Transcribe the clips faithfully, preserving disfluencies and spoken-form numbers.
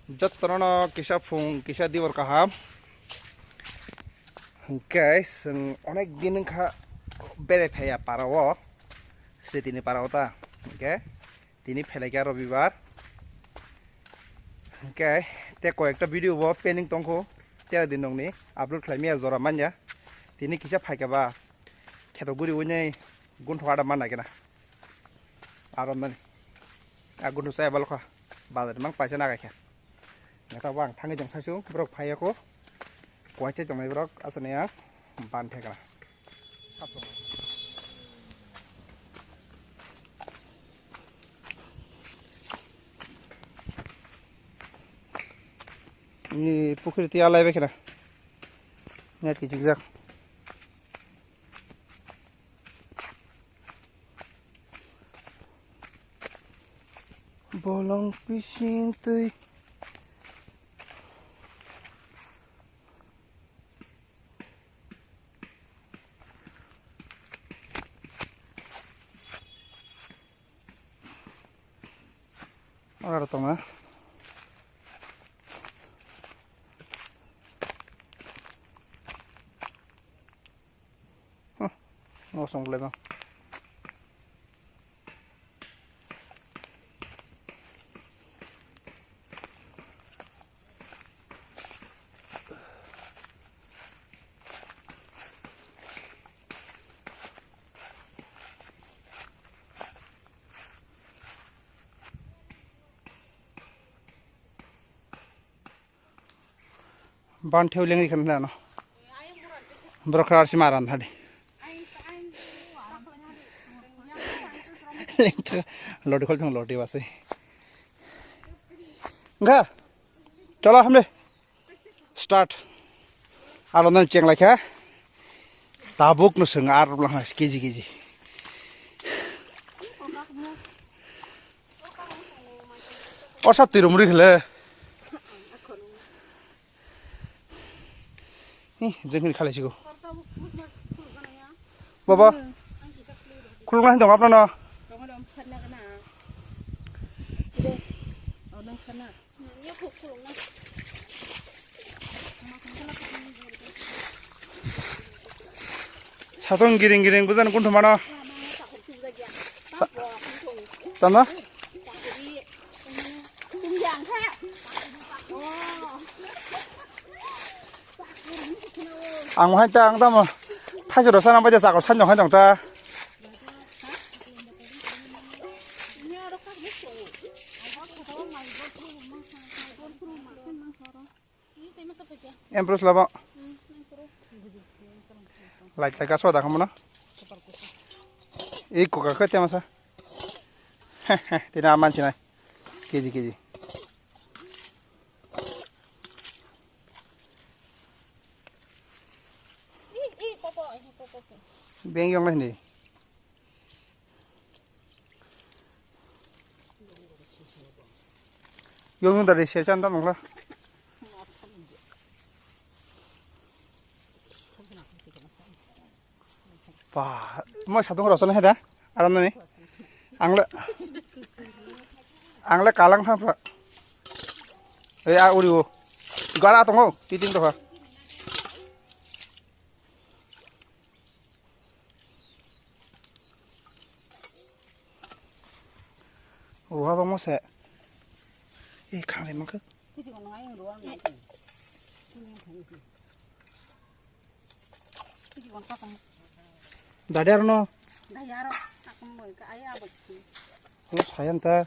Jottono kisa phung, kisa dibor kaham. Hwnkhe chwng onek din wngkha berai phaiya para o, Sritini para o ta. Hwnkhe tini phelaikha Robibar. Hwnkhe tei koi ekta video bo pending tongkho, tera din nokni upload khlaimaya jora manya. Tini kisa phaikha ba kheto guri winai gunthok ada manna kena. Aro nani. A gunthok chaya balokha. Bazar mang paisa nagai kha. Neta bang thangwi jang saisu borok phaiya ko. Kuacha tongnai borok asani a ban thekra. Ni pukhri tiya lai bekena. Net ki zigzag. Bolong pising twi. Ora tonga. Huh, ngosong gleba. Ban theu lengri khan nano. Borok kha arsi maran hadi. Lengtra lodi khol thang lodi basi. Ga. Chalo hamle. Start. Aro nan cheng lai kha. Tabuk no seng ar lang kg kg. O sab twi rumri khle. Hi, jeng hini khalai sigo. Baba, khulumna hin dong apna no. Satong giring giring bujan kunthumano. Sa-, tama? Ang hai ta ang tamo. Thaisoro sana baja chakor sanjong hai dong ta. Empress labo. Light light gaso da khamana. Ei koka khe temasa. Tini aman sinai. Kg kg. Beng yong lai ni. Yung dari sesan tam nongla. Ba, mo sadung rosol heda, aram nani. Angle, angle kalang thang pra. Eh, a uri o. Gara tongo, titing to ha. Oha bangma se. Eh, khanglai mankha. Dadi aro no. Ano sayan ta.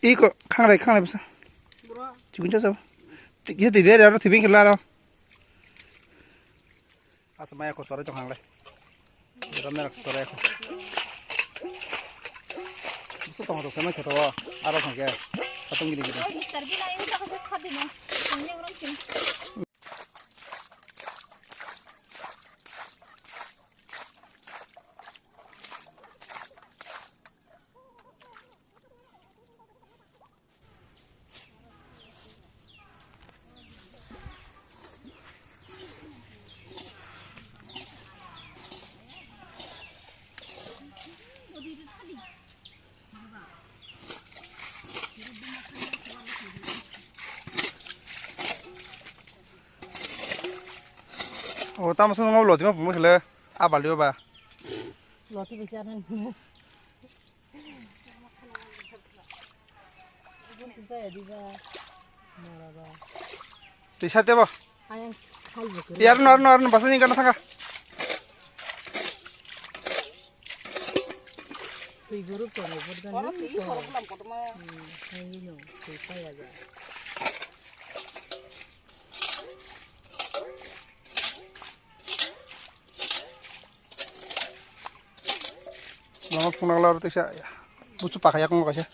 Iko khanglai khanglai bwsa. Chikun cha cha. Tikya tikya aro thibing khala aro. Asa maya ko sore chong hanglai. Ram merak sore ko. Bwsa tong to sama kheto aro thangke. Katong gidi gidi. O tamo song mo loti ma pumo sele a baldi ba. Loti bisa nan. Ibu tu saya di ba. Mara ba. Twi sar tebo. Ayang hal bukuri. Yar no, no, no, basa ni gana thanga. Twi guru ko no burda. Kono ni twi ko. Sorok lam koto ma. Hmm, hangi no, twi pa ya ja. Lama phunang laro tesa. Buchu pakha yakung kaisa.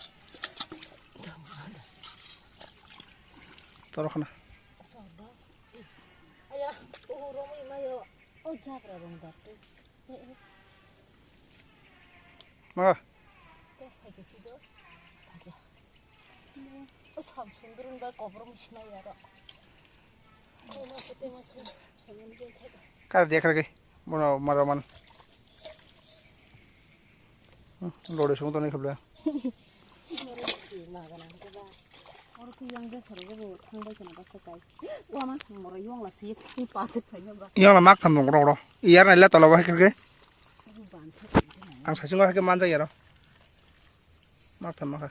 Toro khana. Aya, oh, romwi mayo. Oh, jabra rong datu. Ma. Oh, hai ke sido. Oh, sam sundurun ba kobrom sinai yaro. Oh, ma sute ma sute. Kar dia kar ke. Bono maro man. Hmm, lore sung toni khabla. Oro khe yang de soro bo thang bai kana basta kai. Wama moro yong la si pa se thai ba. Yang la mak tham dong ro ro. Iyar na le tola ba khe. Ang sa singo khe man jai ro. Mak tham ma kha.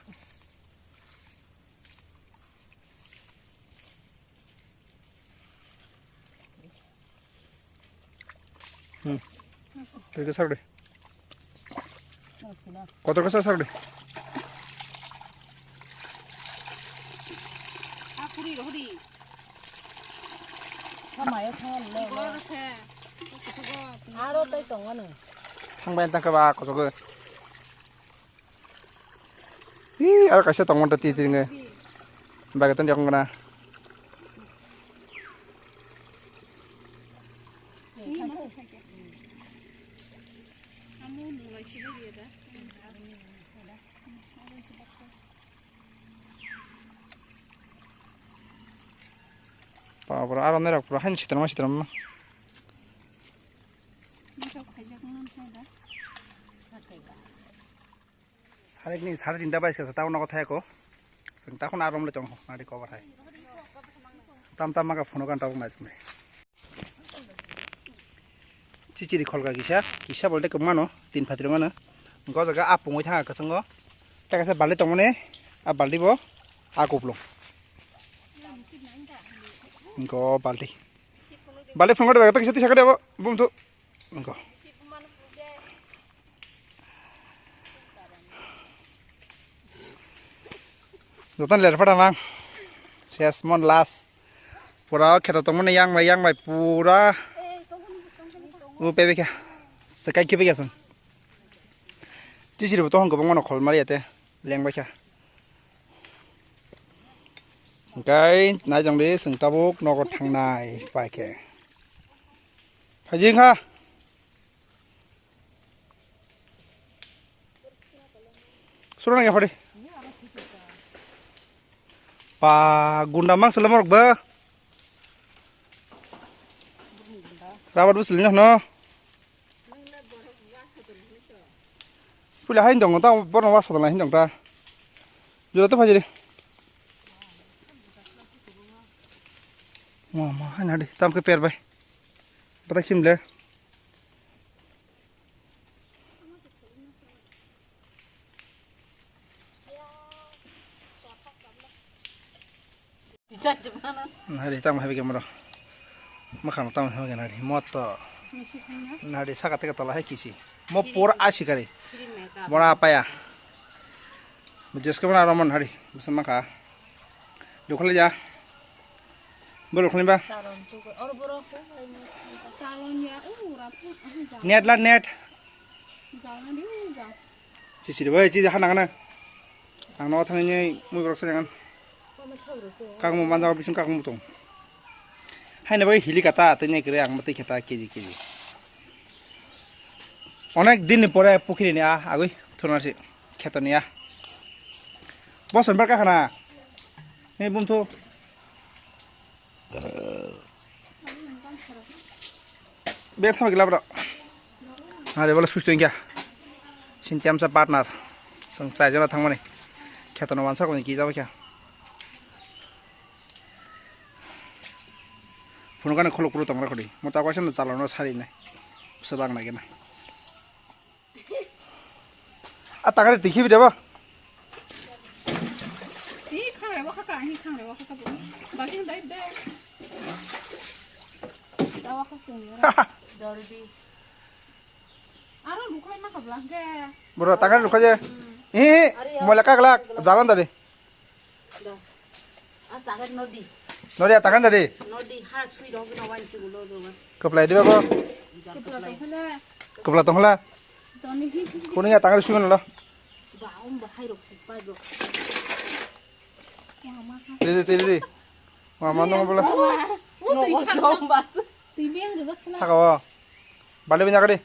Hmm. Tei khe sak de. Kotor khe sak de. Samaya thang le. Aro tai tong ano. Thang bai tang khe ba kotor khe. Ih, aro kaisa tongmani twi twi nge. Bage ton yakung gana. Babra, aro nerok pura hain sitram sitram. Sarik ni sare tinta bai se tao nogo thai ko. Seng ta khon arom le tong nadi kobar hai. Tam tam ma ka phono kan tao nai. Chichiri kholka kisa, kisa bolte kwmano tin phatri mano. Go jaga a pungwi thanga kwchwngo. Ta kaisa baldi tongmani, a baldi bo a kupulung. Go baldi. Baldi phungo de kisa tisa kade bo bumthu. Go. Jotono lerphata mang. Ses mon last. Pura kheto tongmani yang bai yang bai pura. U pebe kha. Sekai khibi kha sung. Tisiri bo tohong kwbangma no khol mari ate. Leng bai kha. Hingkai naijong di sung tabuk nogo thangnai pai khe. Phajing ha. Suro nang ya phadi. Pa gunda mang sele morok ba. Rabat bu sele no. Pula hain dong ta borno wa sodala hain dong ta. Jura to phajiri. Mo mo hain hadi tam ke per bai. Bata khim le. Nari tamo hai ke moro. Makham tamo hai ke nari. Moto. Nari saka teke tola hai kisi. Mo por asikari. Mora apaya. Jeske mana romon hari. Bisa maka. Dukhale ja. Bolo khale ba. Salon ya, uh, rapi. Net la net. Sisi de bai, sisi hana kana. Ang no thangni mui borok sa jangan. Kang mo manja bising kang mo tong. Hai na bai hili kata, tei nai kere ang mati kheta keji keji. Onek din ni pore pukhiri ni a, agui thuna si kheto ni a. Boson bar ka khana. Ni bum thu. Be thama gila bro. Hari bola susto ingkha. Sin temsa partner. Sang chai jona thangmani. Kheto no wansa ko ni ki jabo kya. Phunukani khuluk phuru tong rakhodi. Mo ta kaisa no chalano sari nai. Bwsa bang nai gana. A tangari tikhi bide ba. Hi khang re wa kha ka, hi khang re wa kha ka bo. Ba hi dai de. Da wa kha tong ya. Dorbi. Aro lukhai ma kha blang ke. Bro, tangari lukhai je. Hi, hi. Mo leka glak, jalan tadi. Da. A tagar nodi. Nodi a tagar nodi. Nodi ha sui rok no wan si ulo do. Keplai di ba ko? Kepala tongkhala. Kepala tongkhala. Toni hi hi. Kuni ya tagar sui lo. Ba om ba hai rok si pai rok. Tiri tiri di. Mama no bola. No jom bas. Tui beng rujak sila. Saka wa. Bale bini akadi.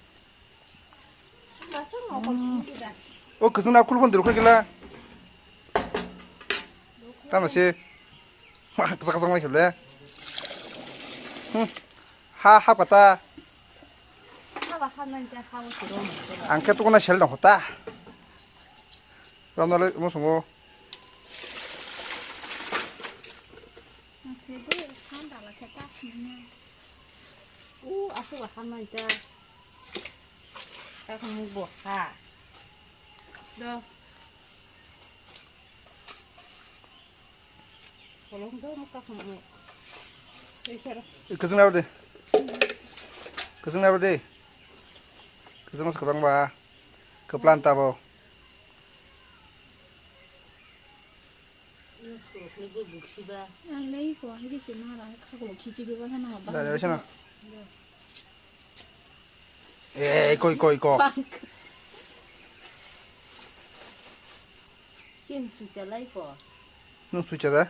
O kwchwng na khulphun dulkhur gila. Tamo se. Ma kwchak kwchak mai khule. Hmm. Ha ha kata. Ang khe tukuna sel dong kota. Ramna le mo songo. Ang se bo sanda la khe ta sini. U aswk hamnai ta. Kakhwng bo ha. Do. Bolong do mo kakhwng mo. Kwchwng na de. Kwchwng na de. Kwchwng kwbang ba. Kwplan tabo. Ang lei ko, ang kisi mara, khagolo khichi geba hana ba. Dale, wesa na. Eh, koi, koi, ko. Chim chucha lai ko. Nung chucha da?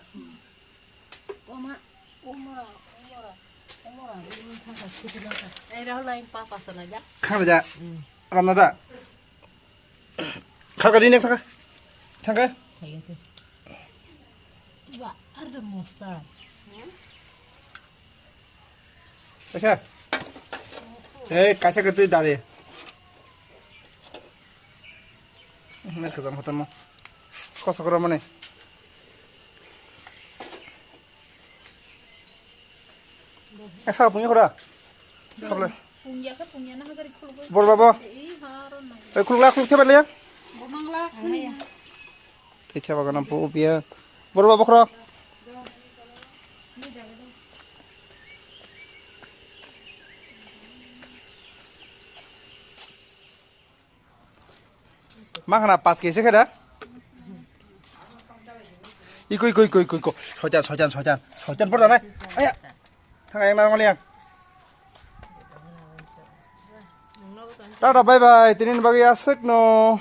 Oma, oma, oma, oma, ini thangka khichi lai ka. Eh, Rahul, ang papa sana ja. Khang ja. Ramna da. Khaka di nek thangka. Thangka. Ba, ar de mosta. Ekha. Eh, kaisa kati dari. Nek kazam hotan mo. Koso koro mane. Eh, sal punya kora. Sal le. Punya ka punya na hagari khuluk. Bor babo. Eh, ha ron na. Eh, khuluk la khuluk theba le. Bo mangla khuluk. Tei theba gana pu upia. Bor babo khro. Ma khana pas kesa khe da? Iko, iko, iko, iko, iko. Soitan, soitan, soitan. Soitan por da nai. Aya. Thang ayang na ngoliang. Tata, bye bye. Tinin bagi asik no.